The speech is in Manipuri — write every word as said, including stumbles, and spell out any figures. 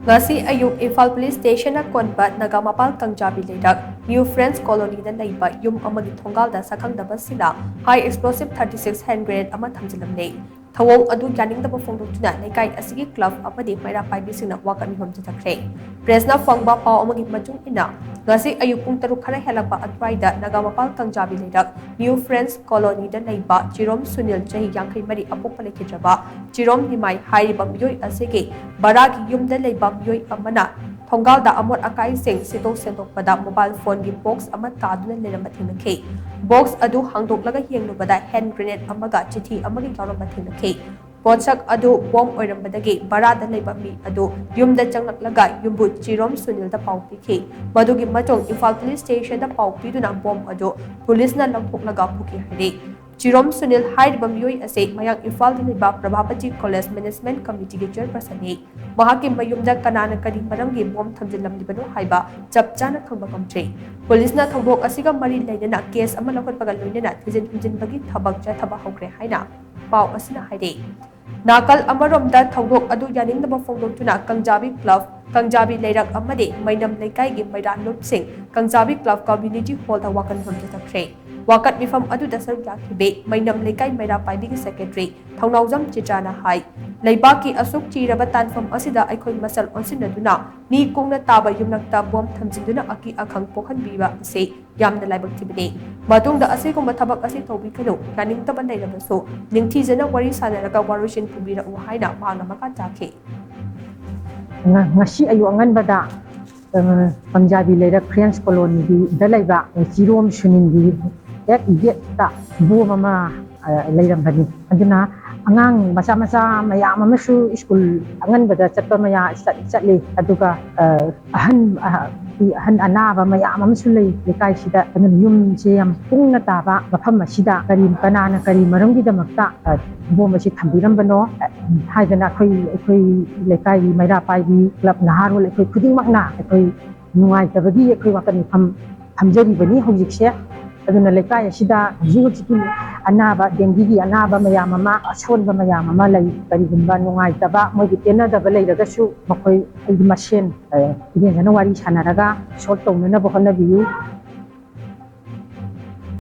ꯉꯁꯤ ꯑꯌꯨꯛ ꯏꯝꯐꯥꯜ ꯄꯨꯂꯤꯁ ꯁ꯭ꯇꯦꯁꯟꯅ ꯀꯣꯟꯕ ꯅꯥꯒꯥꯃꯄꯥꯜ ꯀꯪꯖꯥꯕꯤ ꯂꯩꯔꯛ ꯅ꯭ꯌꯨ ꯐ꯭ꯔꯦꯟꯁ ꯀꯣꯂꯣꯅꯤꯗ ꯂꯩꯕ ꯌꯨꯝ ꯑꯃꯒꯤ ꯊꯣꯡꯒꯥꯜꯗ ꯁꯛꯈꯪꯗꯕꯁꯤꯡꯅ high explosive thirty six hand grenade ꯑꯃ ꯊꯝꯖꯤꯜꯂꯝꯂꯦ꯫ ꯊꯧꯑꯣꯡ ꯑꯗꯨ ꯌꯥꯅꯤꯡꯗꯕ ꯐꯣꯡꯗꯣꯛꯇꯨꯅ ꯂꯩꯀꯥꯏ ꯑꯁꯤꯒꯤ ꯀ꯭ꯂꯕ ꯑꯃꯗꯤ ꯃꯩꯔꯥ ꯄꯥꯏꯕꯤꯁꯤꯡꯅ ꯋꯥꯀꯠ ꯃꯤꯐꯝ ꯆꯠꯊꯈ꯭ꯔꯦ꯫ ꯄ꯭ꯔꯦꯁꯅ ꯐꯪꯕ ꯄꯥꯎ ꯑꯃꯒꯤ ꯃꯇꯨꯡ ꯏꯟꯅ, ꯉꯁꯤ ꯑꯌꯨꯛ ꯄꯨꯡ ꯇꯔꯨꯛ ꯈꯔ ꯍꯦꯜꯂꯛꯄ ꯑꯗꯨꯋꯥꯏꯗ ꯅꯥꯒꯥꯃꯄꯥꯜ ꯀꯪꯖꯥꯕꯤ ꯂꯩꯔꯛ ꯅ꯭ꯌꯨ ꯐ꯭ꯔꯦꯟꯁ ꯀꯣꯂꯣꯅꯤꯗ ꯂꯩꯕ ꯆꯤꯔꯣꯝ ꯁꯨꯅꯤꯜ, ꯆꯍꯤ ꯌꯥꯡꯈꯩ ꯃꯔꯤ, ꯑꯄꯣꯛꯄ ꯂꯩꯈꯤꯗ꯭ꯔꯕ ꯆꯤꯔꯣꯝ ꯅꯤꯃꯥꯏ ꯍꯥꯏꯔꯤꯕ ꯃꯤꯑꯣꯏ ꯑꯁꯤꯒꯤ ꯚꯔꯥꯒꯤ ꯌꯨꯝꯗ ꯂꯩꯕ ꯃꯤꯑꯣꯏ ꯑꯃꯅ ꯊꯣꯡꯒꯥꯜꯗ ꯑꯃꯣꯠ ꯑꯀꯥꯏꯁꯤꯡ ꯁꯤꯠꯇꯣꯛ ꯁꯦꯡꯗꯣꯛꯄꯗ ꯃꯣꯕꯥꯏꯜ ꯐꯣꯟꯒꯤ ꯕꯣꯛꯁ ꯑꯃ ꯇꯥꯗꯨꯅ ꯂꯩꯔꯝꯕ ꯊꯦꯡꯅꯈꯤ꯫ ꯕꯣꯛꯁ ꯑꯗꯨ ꯍꯥꯡꯗꯣꯛꯂꯒ ꯌꯦꯡꯂꯨꯕꯗ ꯍꯦꯟ ꯒ꯭ꯔꯦꯅꯦꯗ ꯑꯃꯒ ꯆꯤꯊꯤ ꯑꯃꯒ ꯌꯥꯎꯔꯝꯕ ꯊꯦꯡꯅꯈꯤ꯫ ꯄꯣꯠꯁꯛ ꯑꯗꯨ ꯕꯣꯝ ꯑꯣꯏꯔꯝꯕꯗꯒꯤ ꯚꯔꯥꯗ ꯂꯩꯕ ꯃꯤ ꯑꯗꯨ ꯌꯨꯝꯗ ꯆꯪꯂꯛꯂꯒ ꯌꯨꯝꯕꯨ ꯆꯤꯔꯣꯝ ꯁꯨꯅꯤꯜꯗ ꯄꯥꯎ ꯄꯤꯈꯤ꯫ ꯃꯗꯨꯒꯤ ꯃꯇꯨꯡ ꯏꯝꯐꯥꯜ ꯄꯨꯂꯤꯁ ꯁ꯭ꯇꯦꯁꯟꯗ ꯄꯥꯎ ꯄꯤꯗꯨꯅ ꯕꯣꯝ ꯑꯗꯨ ꯄꯨꯂꯤꯁꯅ ꯂꯧꯊꯣꯛꯂꯒ ꯄꯨꯈꯤ ꯍꯥꯏꯔꯤ꯫ ꯆꯤꯔꯣꯝ ꯁꯨꯅꯤꯜ ꯍꯥꯏꯔꯤꯕ ꯃꯤꯑꯣꯏ ꯑꯁꯤ ꯃꯌꯥꯡ ꯏꯝꯐꯥꯜꯗ ꯂꯩꯕ ꯄ꯭ꯔꯚꯥꯄꯇꯤ ꯀꯣꯂꯦꯖ ꯃꯦꯅꯦꯖꯃꯦꯟꯠ ꯀꯃꯤꯇꯤꯒꯤ ꯆꯤꯌꯔꯄꯔꯁꯟꯅꯤ꯫ ꯃꯍꯥꯛꯀꯤ ꯃꯌꯨꯝꯗ ꯀꯅꯥꯅ ꯀꯔꯤ ꯃꯔꯝꯒꯤ ꯕꯣꯝ ꯊꯝꯖꯤꯜꯂꯝꯂꯤꯕꯅꯣ ꯍꯥꯏꯕ ꯆꯞ ꯆꯥꯅ ꯈꯪꯕ ꯉꯝꯗ꯭ꯔꯤ꯫ ꯄꯨꯂꯤꯁꯅ ꯊꯧꯗꯣꯛ ꯑꯁꯤꯒ ꯃꯔꯤ ꯂꯩꯅꯅ ꯀꯦꯁ ꯑꯃ ꯂꯧꯈꯠꯄꯒ ꯂꯣꯏꯅꯅ ꯊꯤꯖꯤꯟ ꯍꯨꯝꯖꯤꯟꯕꯒꯤ ꯊꯕꯛ ꯆꯠꯊꯕ ꯍꯧꯈ꯭ꯔꯦ ꯍꯥꯏꯅ ꯄꯥꯎ ꯑꯁꯤꯅ ꯍꯥꯏꯔꯤ꯫ ꯅꯥꯀꯜ ꯑꯃꯔꯣꯝꯗ ꯊꯧꯗꯣꯛ ꯑꯗꯨ ꯌꯥꯅꯤꯡꯗꯕ ꯐꯣꯡꯗꯣꯛꯇꯨꯅ ꯀꯪꯖꯥꯕꯤ ꯀ꯭ꯂꯕ, ꯀꯪꯖꯥꯕꯤ ꯂꯩꯔꯛ ꯑꯃꯗꯤ ꯃꯩꯅꯝ ꯂꯩꯀꯥꯏꯒꯤ ꯃꯩꯔꯥ ꯂꯨꯞꯁꯤꯡ ꯀꯪꯖꯥꯕꯤ ꯀ꯭ꯂꯕ ꯀꯝꯃ꯭ꯌꯨꯅꯤꯇꯤ ꯍꯣꯜꯗ ꯋꯥꯀꯠ ꯃꯤꯐꯝ ꯆꯠꯊꯈ꯭ꯔꯦ꯫ ꯋꯥꯀꯠ ꯃꯤꯐꯝ ꯑꯗꯨꯗ ꯁꯔꯨꯛ ꯌꯥꯈꯤꯕꯤ ꯃꯩꯅꯝ ꯂꯩꯀꯥꯏ ꯃꯩꯔꯥ ꯄꯥꯏꯕꯤꯒꯤ ꯁꯦꯀ꯭ꯔꯦꯇꯔꯤ ꯊꯧꯅꯥꯎꯖꯝ ꯆꯤꯇ꯭ꯔꯥꯅ ꯍꯥꯏ, ꯂꯩꯕꯥꯛꯀꯤ ꯑꯁꯨꯛ ꯆꯤꯔꯕ ꯇꯥꯟꯐꯝ ꯑꯁꯤꯗ ꯑꯩꯈꯣꯏ ꯃꯁꯦꯜ ꯑꯣꯟꯁꯤꯟꯅꯗꯨꯅ ꯅꯤ ꯀꯨꯡꯅ ꯇꯥꯕ ꯌꯨꯝꯂꯛꯇ ꯕꯣꯝ ꯊꯝꯖꯤꯟꯗꯨꯅ ꯑꯀꯤ ꯑꯈꯪ ꯄꯣꯛꯍꯟꯕꯤꯕ ꯑꯁꯤ ꯌꯥꯝꯅ ꯂꯥꯏꯕꯛ ꯊꯤꯕꯅꯤ꯫ ꯃꯇꯨꯡꯗ ꯑꯁꯤꯒꯨꯝꯕ ꯊꯕꯛ ꯑꯁꯤ ꯇꯧꯕꯤꯒꯅꯨ, ꯌꯥꯅꯤꯡꯗꯕ ꯂꯩꯔꯕꯁꯨ ꯅꯤꯡꯊꯤꯖꯅ ꯋꯥꯔꯤ ꯁꯥꯟꯅꯔꯒ ꯋꯥꯔꯣꯏꯁꯤꯟ ꯄꯨꯕꯤꯔꯛꯎ ꯍꯥꯏꯅ ꯃꯍꯥꯛꯅ ꯃꯈꯥ ꯇꯥꯈꯤ꯫ ꯉ-, ꯉꯁꯤ ꯑꯌꯨꯛ ꯑꯉꯟꯕꯗ, ꯑ, ꯄꯟꯖꯥꯕꯤ ꯂꯩꯔꯛ ꯐ꯭ꯔꯦꯟꯁ ꯀꯣꯂꯣꯅꯤꯒꯤꯗ ꯂꯩꯕ ꯆꯤꯔꯣꯝ ꯁꯨꯅꯤꯜꯒꯤ ꯍꯦꯛ ꯒꯦꯠꯇ ꯕꯣꯝ ꯑꯃ, ꯑ, ꯂꯩꯔꯝꯕꯅꯤ꯫ ꯑꯗꯨꯅ ꯑꯉꯥꯡ ꯃꯆꯥ ꯃꯆꯥ ꯃꯌꯥꯝ ꯑꯃꯁꯨ ꯁ꯭ꯀꯨꯜ ꯑꯉꯟꯕꯗ ꯆꯠꯄ ꯃꯌꯥ ꯆꯠ-, ꯆꯠꯂꯤ꯫ ꯑꯗꯨꯒ, ꯑ, ꯑꯍꯟ, ꯑ, ꯑꯍꯟ ꯑꯅꯥꯕ ꯃꯌꯥꯝ ꯑꯃꯁꯨ ꯂꯩ ꯂꯩꯀꯥꯏꯁꯤꯗ꯫ ꯑꯗꯨꯅ ꯌꯨꯝꯁꯦ ꯌꯥꯝ ꯀꯨꯡꯅ ꯇꯥꯕ ꯃꯐꯝ ꯑꯁꯤꯗ ꯀꯔꯤ, ꯀꯅꯥꯅ ꯀꯔꯤ ꯃꯔꯝꯒꯤꯗꯃꯛꯇ, ꯑ, ꯕꯣꯝ ꯑꯁꯤ ꯊꯝꯕꯤꯔꯝꯕꯅꯣ, ꯑ, ꯍꯥꯏꯗꯅ ꯑꯩꯈꯣꯏ, ꯑꯩꯈꯣꯏ ꯂꯩꯀꯥꯏꯒꯤ ꯃꯩꯔꯥ ꯄꯥꯏꯕꯤ ꯀ꯭ꯂꯕ ꯅꯍꯥꯔꯣꯜ ꯑꯩꯈꯣꯏ ꯈꯨꯗꯤꯡꯃꯛꯅ ꯑꯩꯈꯣꯏ ꯅꯨꯡꯉꯥꯏꯇꯕꯒꯤ ꯑꯩꯈꯣꯏ ꯋꯥꯀꯠ ꯃꯤꯐꯝ ꯊꯝꯖꯔꯤꯕꯅꯤ ꯍꯧꯖꯤꯛꯁꯦ꯫ ꯑꯗꯨꯅ ꯂꯩꯀꯥꯏ ꯑꯁꯤꯗ ꯍꯧꯖꯤꯛ ꯍꯧꯖꯤꯛꯀꯤ ꯑꯅꯥꯕ, ꯗꯦꯡꯒꯤꯒꯤ ꯑꯅꯥꯕ ꯃꯌꯥꯝ ꯑꯃ, ꯑꯁꯣꯟꯕ ꯃꯌꯥꯝ ꯑꯃ ꯂꯩ꯫ ꯀꯔꯤꯒꯨꯝꯕ ꯅꯨꯡꯉꯥꯏꯇꯕ, ꯃꯣꯏꯒꯤ ꯄꯦꯟꯅꯗꯕ ꯂꯩꯔꯒꯁꯨ ꯃꯈꯣꯏ ꯑꯩꯒꯤ ꯃꯁꯦꯟ, ꯑ, ꯏꯔꯦꯟꯖꯅ ꯋꯥꯔꯤ ꯁꯥꯟꯅꯔꯒ solve ꯇꯧꯅꯅꯕ ꯍꯣꯠꯅꯕꯤꯌꯨ꯫